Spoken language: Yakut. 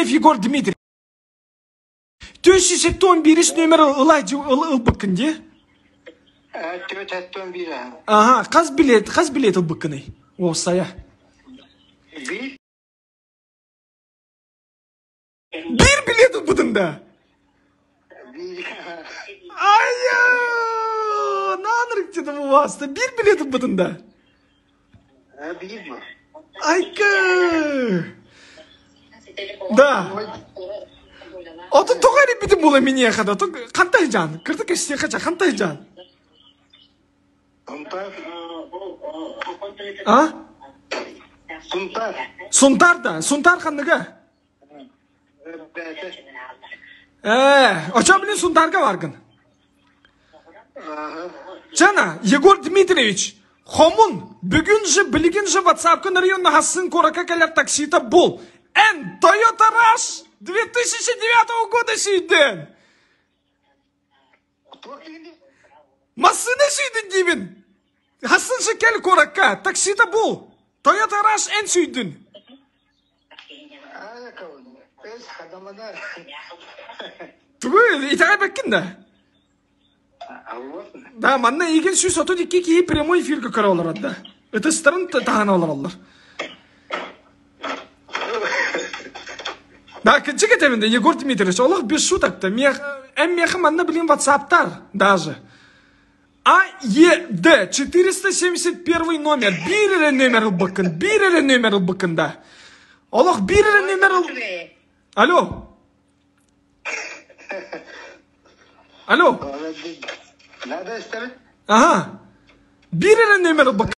Егор Дмитриевич. 471 номер ылбыккын дии? 471. Ага, хас билет, хас билет ылбыккыный? Уопсайа. Биир. Биир билет ылбытын да? Биир. Айа! Наанырык деді бу Биир билет ылбытын да? Биир бу. Айка! Да. Отun тоҕо эрийбитим буола миниэхэ да хантай жан кырдык эстиэхэ ча хантай жан Сунтар. А? Сунтар. Сунтар да. Сунтар ханныга? Э, очо билин Сунтарга баргын. Чана, Егор Дмитриевич, хомун, бүгүн же, билигин же WhatsApp-кын районна хасын курака кэлэр таксита бул. Эн Toyota Rush 2009 года сүйден. Массыына сүйдүн диибин. Хасын же кэл куоракка, таксита бул. Toyota Rush эн сүйдүн. Тугу итэҕэйбэккин да? Да, манна эйигин 132 киһи прямой эфиргэ көрө олорор да. Ытыстарын таһана олороллор. Да, кырдьык этэбин да, Егор Дмитриевич, олох без шуток да. Эн миэхэ манна билин ватсаптар даже. А Е Д 471 номер. Биир эрэ номер ылбыккын, биир эрэ номер ылбыккын да. Олох биир эрэ номер ыл... Алло. Алло. Надо истэбит. Ага. Биир эрэ номер ылбыккын.